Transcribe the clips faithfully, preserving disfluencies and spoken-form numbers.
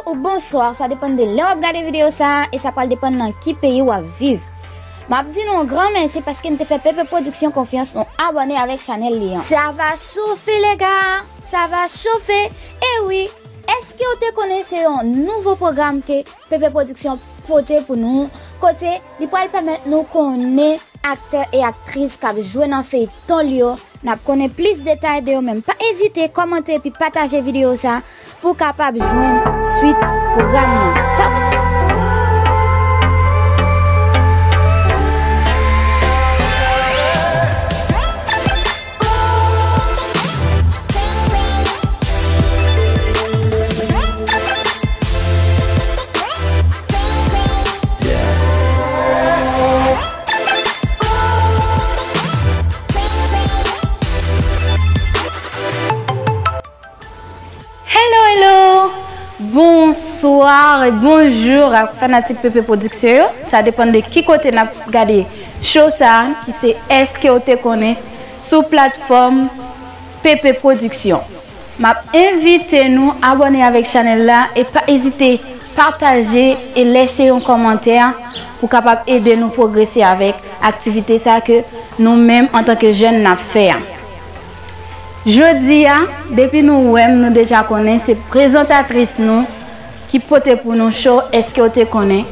Ou bonswa, sa depann de lè w ap gade videyo sa a e sa pral depann nan ki peyi w ap viv. M ap di nou yon gran mèsi paske n te fè Pepe Production konfyans nou abòne avèk chanèl li an. Sa va chofe, lè ga! Sa va chofe! E wi, èske w te konnen se yon nouvo pwogram ke Pepe Production pote pou nou, kote li pral pèmèt nou konnen aktè e aktris k ap jwe nan feyton li yo, n ap konnen plis detay de yo menm. Pa ezite kòmante epi pataje videyo sa pou w kapab jwenn swit pwogram nan. Tchao! Hello, hello! Bonswa, bonjou ak fanatik Pepe Production yo. Sa depann de ki kote n ap gade show sa a, ki se Èske w te konnen sou platfòm Pepe Production. M ap envite nou abòne avèk chanèl la e pa ezite pataje e lèse yon kòmantè pou kapab ede nou pwogrese avèk aktivite sa ke nou menm antanke jèn n ap fè a. Jodi a, depi nou wè m, nou deja konnen se prezantatris nou ki pote pou nou show Èske w te konnen.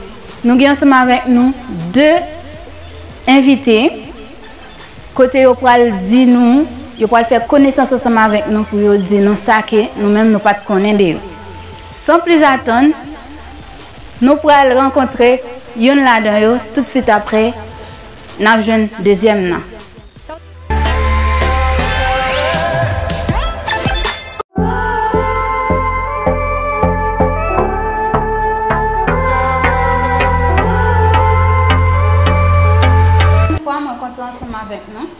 Nou gen ansanm avèk nou de envite kote yo pral di nou, yo pral fè konesans ansanm avèk nou pou yo di nou sa ke nou menm nou pa t konnen de yo. San plis atann, nou pral rankontre youn ladan yo toutswit apre n ap jwenn dezyèm nan. Yon fwa mwen kontan ansanm avèk nou.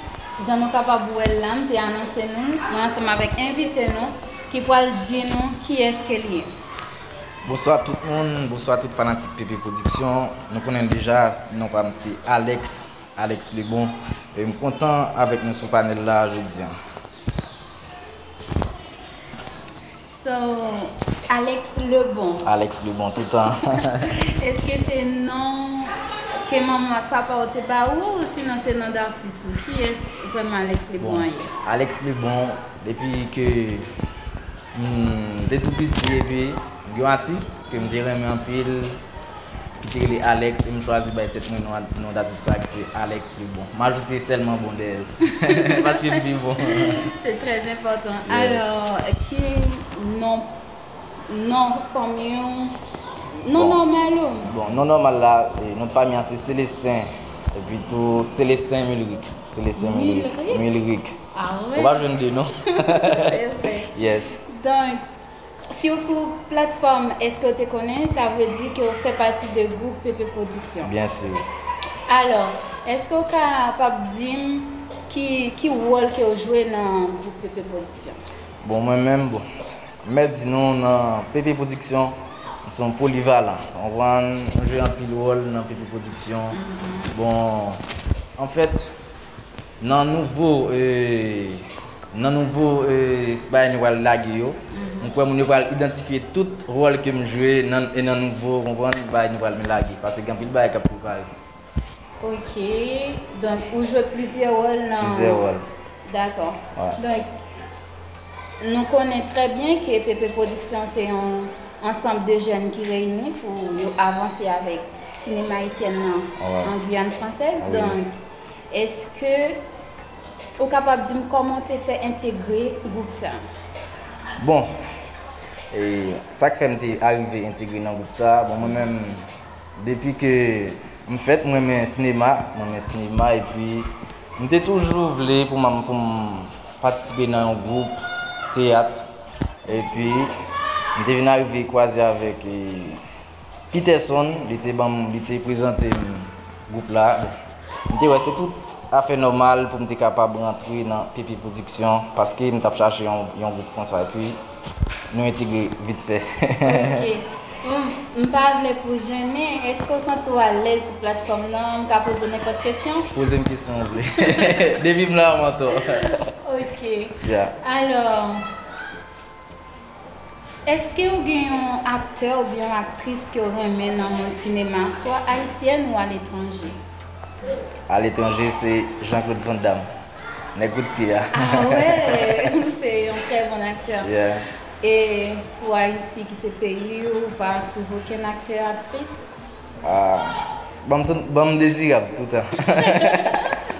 Jan nou kapab wè l la, m te anonse nou, mwen ansanm avèk envite nou ki pral di nou kiyès ke l ye. Bonswa tout moun, bonswa tout fanatik Pepe Production. Nou konnen deja, non pa m se Alex, Alex Lebon. E m kontan avèk nou sou panèl la jodi a. So, Alex Lebon. Alex Lebon, toutan. Èske se non ke manman ak papa w te ba ou, ou sinon se non datis ou? Kiyès vrèman Alex Lebon an ye? Alex Lebon, depi ke m te tou piti, epi gen yon atis ke m te renmen anpil, ki te rele Alex, e m chwazi bay tèt mwen non, non datis sa ki se Alex Lebon. M ajoute sèlman bon dèyè l. Paske m pi bon. Se trè enpòtan. Alò, ki non, non fanmi w, non nòmal ou? Bon, non nòmal la, e, non fanmi an se Célestin, epi tou Célestin Mulric. Célestin Mulric. Mulric? Ou pa jwenn de non. Yes. Donk, si w sou platfòm Èske w te konnen, sa vle di ke w fè pati de gwoup Pepe Production. Byen si. Alò, èske w kapab di m ki, ki wòl ke w jwe nan gwoup Pepe Production? Bon, mwen menm, bon, m mèt di nou nan Pepe Production, m se yon polivalan. Ou konprann? M jwe anpil wòl nan Pepe Production. Bon, anfèt, Nan nouvo, e, nan nouvo, e, bagay nou pral lage yo, m kwè moun yo pral idantifye tout wòl ke m jwe nan, e nan nouvo, konprann, bagay nou pral lage. Paske gen anpil bagay k ap prepare. Ok. Donk, ou jwe plizyè wòl nan... Plizyè wòl. Dakò. Donk, nou konnen trè byen ke Pepe Production se yon ansanm de jèn ki reyini pou yo avanse avèk sinema ayisyèn nan an Giyàn fransèz. Donk, èske ou kapab di m kòman w te fè entegre gwoup sa a? Bon, e, sa k fè m te arive entegre nan gwoup sa a, bon, mwen menm, depi ke m fèt, m renmen sinema, m renmen sinema, epi m te toujou vle pou m, pou m patisipe nan yon gwoup teyat, epi m te vin arive kwaze avèk, e, Peterson, li te ban m, li te prezante m gwoup la. Bon, m te wè se tout afè nòmal pou m te kapab rantre nan Pepe Production, paske m t ap chache yon, yon gwoup konsa, epi nou entegre vit fè. Ok. Bon, m pa vle pou jen, men èske w santi w alèz sou platfòm nan? M ka poze nenpòt kesyon? Poze m kesyon w vle. Depi m la, w mantò. Ok. Ya. Alò, Èske ou gen yon aktè oubyen yon aktris ke w renmen nan mond sinema, swa ayisyèn ou aletranje? Aletranje, se Jean-Claude Van Damme. Nèg kout pye a. Ah ouais, c'est un très bon acteur. Yeah. E pou Ayiti ki se peyi ou, ou pa swiv okenn aktè, aktris? Ah, ban m, ban m Dezirab toutan.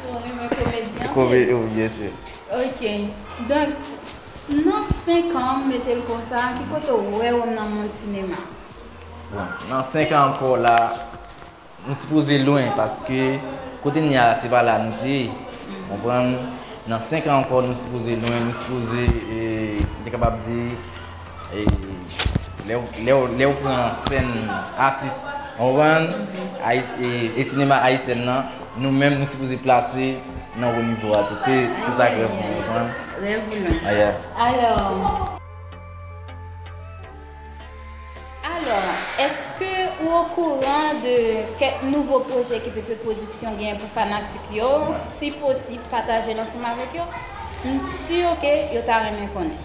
Ou renmen komedyen? Kove, oh, byen si. Ok. Donk, nan senk an, m mete l konsa, ki kote w wè w nan mond sinema? Bon, nan senk an ankò la, nou sipoze lwen, paske kote n ye a, se pa la nou te ye. Konprann? Nan senk an ankò, nou sipoze lwen, nou sipoze, e, m te kapab di, e, lè w, lè w, lè w pran sèn atis, konprann? Ayi-, e, e sinema ayisyèn nan, nou menm, nou sipoze plase nan wo nivo a tou. Se, se sa k rèv mwen, konprann? Rèv ou lan. Aya. Alò, alò, èske ou okouran de kèk nouvo pwojè ke Pepe Production gen pou fanatik yo? Si posib, pataje l ansanm avèk yo. M si ke yo ta renmen konnen.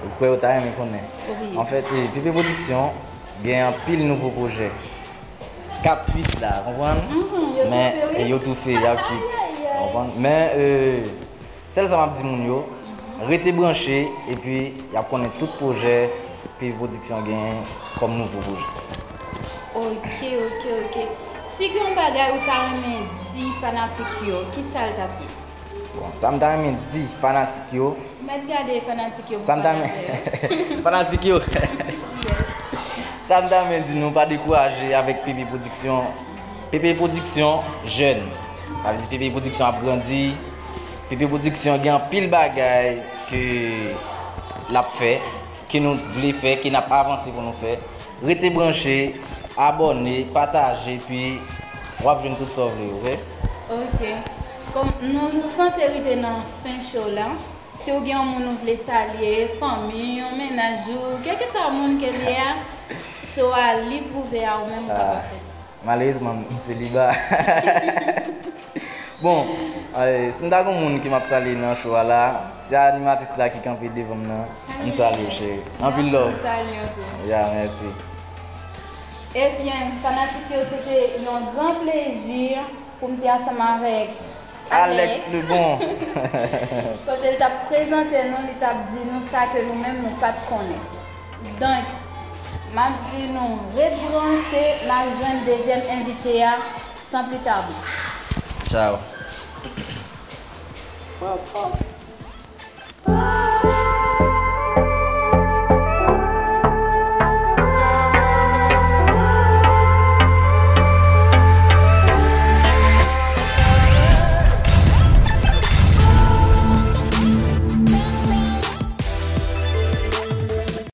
Ou kwè yo ta renmen konnen? Wi. Anfèt, e, Pepe Production gen anpil nouvo pwojè. K ap suiv la, konprann? Mhm, yo Men, toufe, wi. E, yo toufe, y ap suiv. Ay, ay, ay. Konprann? Men, e, sèl sa m ap di moun yo, rete branche, epi y ap konnen tout pwojè Pepe Production genyen kòm nouvo pwojè. Ok, ok, ok. Si gen yon bagay ou ta renmen di fanatik yo, ki sa l t ap ye? Bon, sa m ta renmen di fanatik yo, Mèt gade fanatik yo pou sa m ta pale renmen, avè yo. Fanatik yo, Yes. Sa m ta renmen di nou, pa dekouraje avèk Pepe Production. Pepe Production jèn. Sa vle di Pepe Production ap grandi. Pepe Production gen anpil bagay ke l ap fè, ke nou vle fè, ke n ap avanse pou nou fè. Rete branche, abòne, pataje, pi w ap jwenn tout sa w vle, oke? Ok. Kòm nou sanse rive nan fen show la, si w gen yon moun ou vle salye, fanmi, yon mennaj ou, kèlkeswa moun ke l ye a, show a lib ouvè a, ou menm ou kapab fè sa. Malerezman, m seliba. Bon, e, si m ta gen yon moun ke m ap salye nan show a la, se animatris la ki kanpe devan m nan. M salye w, cheri. Anpil love. M salye w tou. Ya, mèsi. Ebyen, fanatik yo, se te yon gran plezi pou m te ansanm avèk Alex Lebon. Kote l t ap prezante nou, li t ap di nou sa ke nou menm nou pa t konnen. Donk, m ap di nou ret branche, n a jwenn dezyèm envite a san pli tade. Ciao.